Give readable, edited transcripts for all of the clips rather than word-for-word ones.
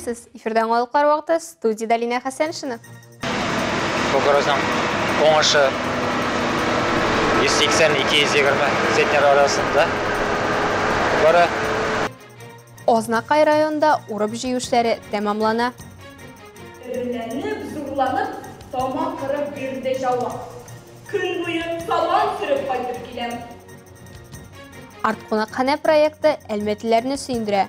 Исәнмесез! Эфирда яңалыклар вакыты, студиядә Линә Хәсәншина. Кукурузның уңышы 180-220 центнер арасында бара. Азнакай районында урып-җыю эшләре тәмамлана. Эреләнеп, зурланып, тамак кырып бирде җавап. Көн буе салам сөреп кайтып киләм. Арт-кунакханә проекты әлмәтлеләрне сөендерә.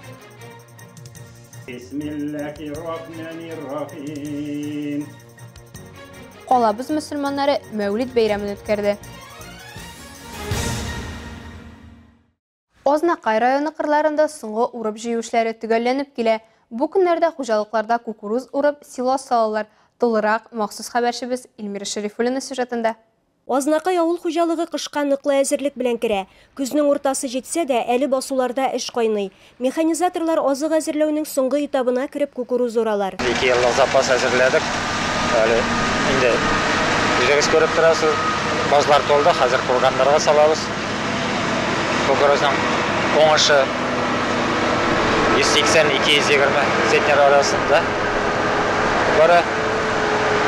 Бисмиллахиррахманиррахим. Калабыз мөселманнары Мәүлид бәйрәмен үткәрде. Азнакай районы кырларында соңгы урып-җыю эшләре төгәлләнеп килә. Бу көннәрдә хуҗалыкларда кукуруз урып, силос салалар. Тулырак махсус хәбәрчебез Эльмира Шәрифуллина сюжетында. Азнакай авыл хуҗалыгы кышка ныклы әзерлек белән керә. Көзнең уртасы җитсә дә, әле басуларда эш кайный. Механизаторлар азык әзерләүнең соңгы этабына кереп кукуруз уралар. Ике еллык запас әзерләдек. Әле инде үзегез күреп торасыз, базлар тулды, хәзер курганнарга салабыз. Кукурузның уңышы 180-220 центнер арасында бара.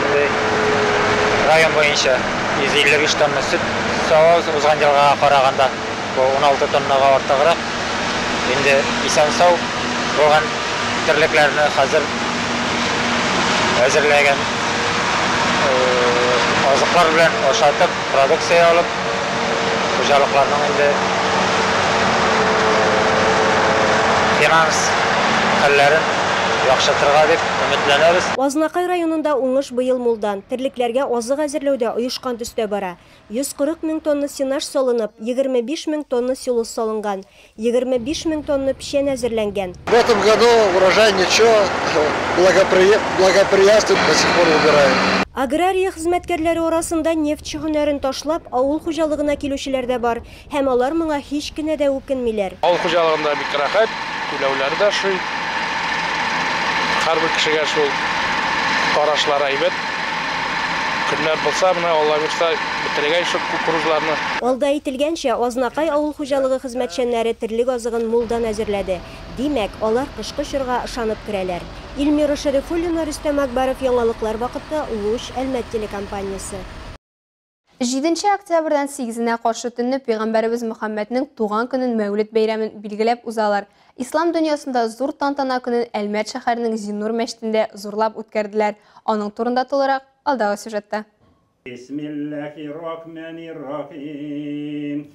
Инде район буенча 153 тонна сөт савабыз. Узган елга караганда бу 16 тоннага артыграк. Инде исән-сау булган терлекләрне хәзер әзерләгән азыклар белән ашатып, продукция алып, хуҗалыкларның инде финанс хәлләрен яхшыртырга дип өметләнәбез. Азнакай районында уңыш быел мулдан. Терлекләргә азык әзерләү дә оешкан төстә бара. 140 мең тонна сенаж салынып, 25 мең тонна силос салынган. 25 мең тонна печән әзерләнгән. В этом году урожай ничего, благоприятствует, до сих пор убираем. Агрария хезмәткәрләре арасында нефтьче һөнәрен ташлап, авыл хуҗалыгына килүчеләр дә бар. Һәм алар моңа һич кенә дә үкенмиләр. Авыл хуҗалыгында бик рәхәт, түләүләре дә ошый. Һәрбер кешегә шул карашлар әйбәт. Көннәр булса, менә Алла бирсә, бетерергә шул кукурузларны. Алда әйтелгәнчә, Азнакай авыл хуҗалыгы хезмәтчәннәре терлек азыгын мулдан әзерләде. Димәк, алар кышкы чорга ышанып керәләр. Эльмира Шәрифуллина, Рөстәм Акбаров, яңалыклар вакыты, Луч, Әлмәт телекомпаниясе. 7 октябрьдән 8-нә каршы төнне Пәйгамбәребез Мөхәммәднең туган көнен Мәүлид бәйрәмен билгеләп узалар. Ислам дөньясында зур тантана көнен Әлмәт шәһәренең Зиннур мәчетендә зурлап үткәрделәр. Аның турында тулырак алдагы сюжетта. Бисмиллахиррахманиррахим.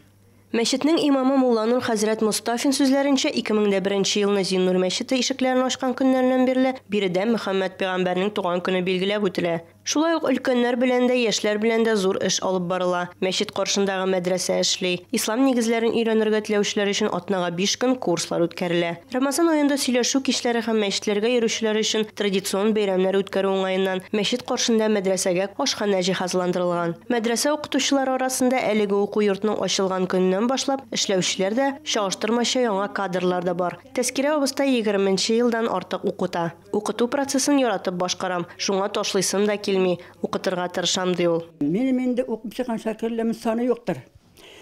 Мәчетнең имамы Мулланур хәзрәт Мостафин сүзләренчә, 2001 елны Зиннур мәчете ишекләрен ачкан көннәреннән бирле биредә Мөхәммәд пәйгамбәрнең туган көне билгеләп үтелә. Шулай ук өлкәннәр белән дә, яшьләр белән дә зур эш алып барыла. Мәчет каршындагы мәдрәсә эшли. Ислам нигезләрен өйрәнергә теләүчеләр өчен атнага 5 көн курслар үткәрелә. Рамазан аенда сөйләшү кичләре һәм мәчетләргә йөрүчеләр өчен традицион бәйрәмнәр үткәрү уңаеннан мәчет каршында мәдрәсәгә ашханә җиһазландырылган. Мәдрәсә укытучылары арасында әлеге уку йортының ачылган көненнән башлап эшләүчеләр дә, чагыштырмача яңа кадрлар да бар. Тәскирә абыстай 20 елдан артык укыта. Укыту процессын яратып башкарам, шуңа ташлыйсым да килми, укытырга тырышам, ди ул. Минем инде укып чыккан шәкертләрем саны юктыр.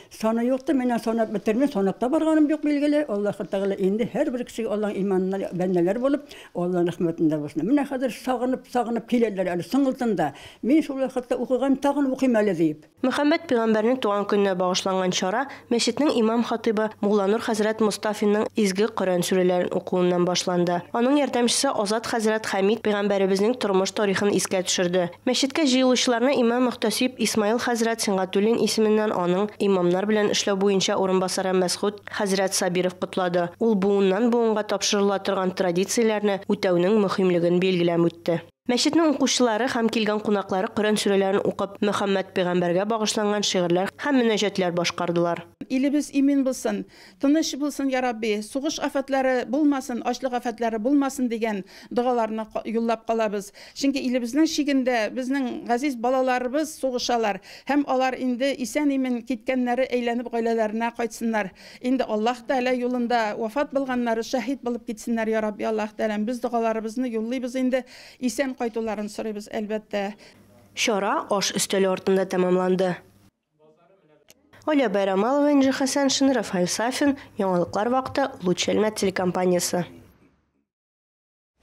Саны юктыр, мин санап бетермим, санап та барганым юк билгеле. Аллаһ Тәгалә инде һәрбер кешегә Аллаһның иманына бәндәләр булып, Аллаһның рәхмәтендә булсын. Менә хәзер сагынып, сагынып киләләр әле сыңгылтында. Мин шул вакытта укыган, тагын укыйм әле диеп. Мөхәммәд пәйгамбәрнең туган көненә багышланган чара мәчетнең имам хатибы Мулланур хәзрәт Мостафинның изге Коръән сүрәләрен укуыннан башланды. Аның ярдәмчесе Азат хәзрәт Хәмид пәйгамбәребезнең тормыш тарихын искә төшерде. Мәчеткә җыелучыларны имам мөхтәсиб Исмаил хәзрәт Сингатуллин исеменнән аның имамнар белән эшләү буенча урынбасары Мәсгуд хәзрәт Сабиров котлады. Ул буыннан буынга тапшырыла торган традицияләрне үтәүнең мөһимлеген билгеләп үтте. Мәчетнең укучылары һәм килгән кунаклары Коръән сүрәләрен укып, Мөхәммәд пәйгамбәргә багышланган шигырьләр һәм мөнәҗәтләр башкардылар. Илебез имин булсын, тыныч булсын, я Рабби, сугыш афәтләре булмасын, ачлык афәтләре булмасын дигән догаларны юллап калабыз. Чөнки илебезнең чигендә безнең газиз балаларыбыз сугышалар һәм алар инде исән-имин киткәннәре әйләнеп гаиләләренә кайтсыннар. Инде Аллаһ Тәгалә юлында вафат булганнары шәһид булып китсеннәр, я Рабби, Аллаһ Тәгаләм. Без догаларыбызны юллыйбыз инде, исән кайтуларын сорыйбыз, әлбәттә. Чара аш өстәле артында тәмамланды. Оля Байрамалова, Инжи Хәсәншин, Рафаэль Сафин, Яңалыклар вакыты, Луч Әлмәт телекомпаниясе.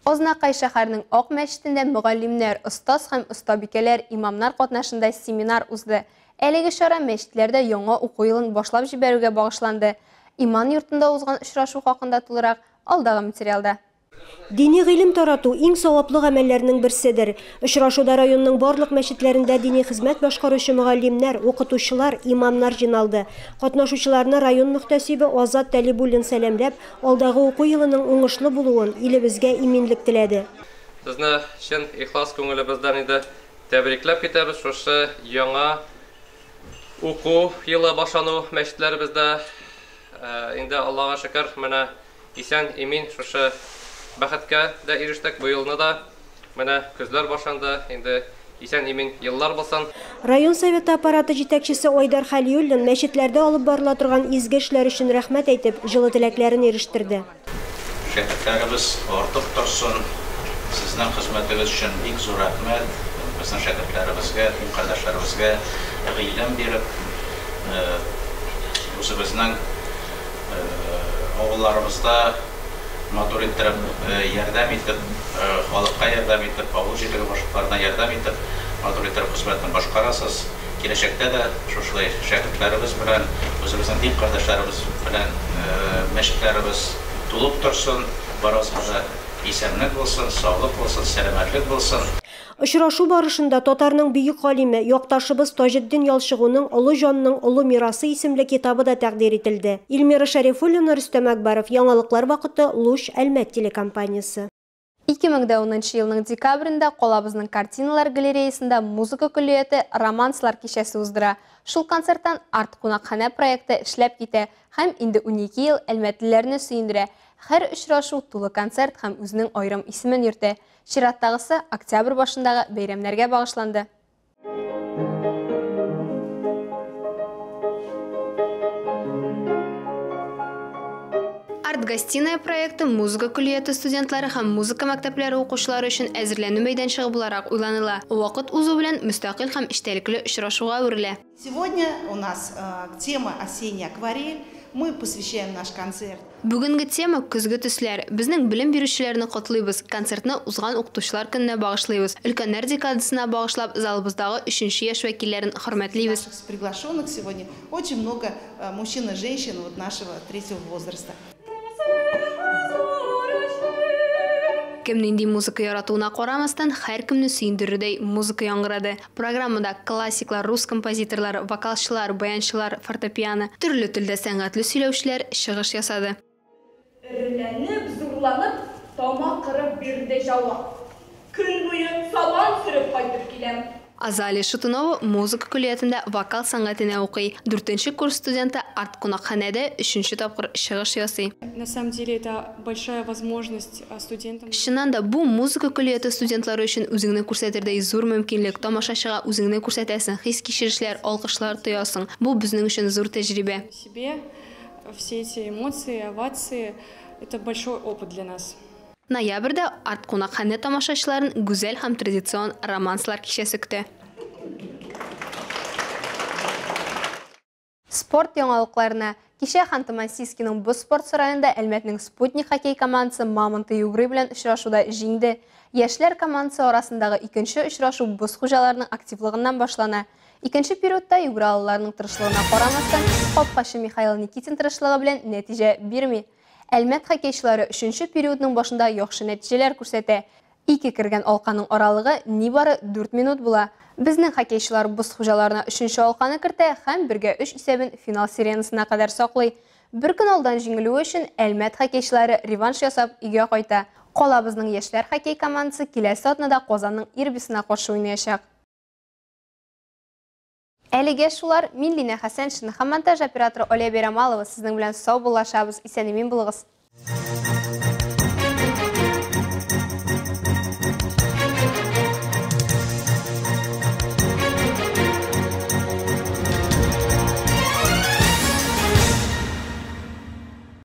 Азнакай шәһәренең Ак мәчетендә мөгаллимнәр, остаз һәм остабикәләр, имамнар катнашында семинар узды. Әлеге чара мәчетләрдә яңа уку елын башлап җибәрүгә багышланды. Иман йортында узган очрашу хакында тулырак алдагы материалда. Дини гыйлем тарату иң саваплы гамәлләрнең берседер. Очрашуда районның барлык мәчетләрендә дини хезмәт башкаручы мөгаллимнәр, укытучылар, имамнар җыйналды. Катнашучыларны район мөхтәсибе Азат Тәлибуллин сәламләп, алдагы уку елының уңышлы булуын, илебезгә иминлек теләде. Сезне чын ихлас күңелебездән инде тәбрикләп китәбез шушы яңа уку елы башлану мәчетләребездә. Инде Аллага шөкер, менә исән имин шушы бәхеткә дә ирештек бу елны да. Менә көзләр башланды, инде исән-имин еллар булсын. Район советы аппараты җитәкчесе Айдар Хәлиуллин мәчетләрдә алып барыла торган изге эшләр өчен рәхмәт әйтеп, җылы теләкләрен ирештерде. Шәкертләребез артып торсын. Сезнең хезмәтегез өчен бик зур рәхмәт. Безнең шәкертләребезгә, дин кардәшләребезгә гыйлем биреп, үзебезнең авылларыбызда матур иттереп, ярдәм итеп, халыкка ярдәм итеп, авыл җирлеге башлыкларына ярдәм итеп, матур иттереп хезмәтне башкарасыз. Киләчәктә дә шушылай шәкертләребез белән, үзебезнең дин кардәшләребез белән мәчетләребез тулып торсын, барыгызга да исәнлек булсын, саулык булсын, сәламәтлек булсын. Очрашу барышында татарның бөек галиме, якташыбыз Таҗетдин Ялчыгуның Олы җанның олы мирасы исемле китабы да тәкъдир ителде. Эльмира Шәрифуллина, Рөстәм Акбаров, Яңалыклар вакыты, Луч, Әлмәт телекомпаниясе. 2010 елның декабрендә калабызның картиналар галереясында музыка көллияте романслар кичәсе уздыра. Шул концерттан арт-кунакханә проекты эшләп китә һәм инде 12 ел әлмәтлеләрне сөендерә. Һәр очрашу тулы концерт һәм үзенең аерым исемен йөртә. Чираттагысы октябрь башындагы бәйрәмнәргә багышланды. Арт-гостиная проекты музыка көллияте студентлары һәм музыка мәктәпләре укучылары өчен әзерләнү мәйданчыгы буларак уйланыла. Вакыт узу белән мөстәкыйль һәм эчтәлекле очрашуга әверелә. Сегодня у нас тема «Осенняя акварель». Мы посвящаем наш концерт. Бүгенге тема көзге төсләр. Безнең белем бирүчеләрне котлыйбыз. Концертны узган укытучылар көненә багышлыйбыз. Өлкәннәр декадасына багышлап, залыбыздагы 3нче яшь вәкилләрен хөрмәтлибез. Приглашенных сегодня очень много мужчин и женщин вот нашего третьего возраста. Кем нинди музыка яратуына карамастан, һәркемне сөендерердәй музыка яңгырады. Программада классиклар, рус композиторлары, вокалчылар, баянчылар, фортепиано, төрле телдә сәнгатьле сөйләүчеләр чыгыш ясады. Өрләнеп, зурланып, тамак кырып бирде җавап. Көн буе салон сөреп кайтып киләм. Азалия Шатунова музыка көллиятендә вокал сәнгатенә укый. 4нче курс студенты арт-кунакханәдә 3нче тапкыр чыгыш ясый. На самом деле это большая возможность студентам. Чыннан да бу музыка көллияте студентлары өчен үзеңне күрсәтердәй зур мөмкинлек. Тамашачыга үзеңне күрсәтәсең, хис-кичерешләр, алкышлар тоясың. Бу безнең өчен зур тәҗрибә. Себе все эти эмоции, овации это большой опыт для нас. Ноябрьдә арт-кунакханә тамашачыларын гүзәл һәм традицион романслар кичәсе көтә. Спорт яңалыкларына. Кичә Ханты-Мансийскийның боз спорт сараенда Әлмәтнең Спутник хоккей командасы Мамонты Югры белән очрашуда җиңде. Яшьләр командасы арасындагы икенче очрашу боз хуҗаларының активлыгыннан башлана. Икенче периодта югралыларның тырышлыгына карамастан, капкачы Михаил Никитин тырышлыгы белән нәтиҗә бирми. Әлмәт хоккейчылары 3нче периодның башында яхшы нәтиҗәләр күрсәтә. Ике кергән алканың аралыгы нибары 4 минут була. Безнең хоккейчылар боз хуҗаларына 3нче алканы кертә һәм 1-3 исәбен финал сиренасына кадәр саклый. Бер көн алдан җиңелүе өчен Әлмәт хоккейчылары реванш ясап өйгә кайта. Калабызның яшьләр хоккей командасы киләсе атнада Казанның Ирбисына каршы уйнаячак. Әлегә шулар. Мин Лина Хәсәншина һәм монтаж операторы Оля Берамалова сезнең белән саубуллашабыз. Исән-имин булыгыз.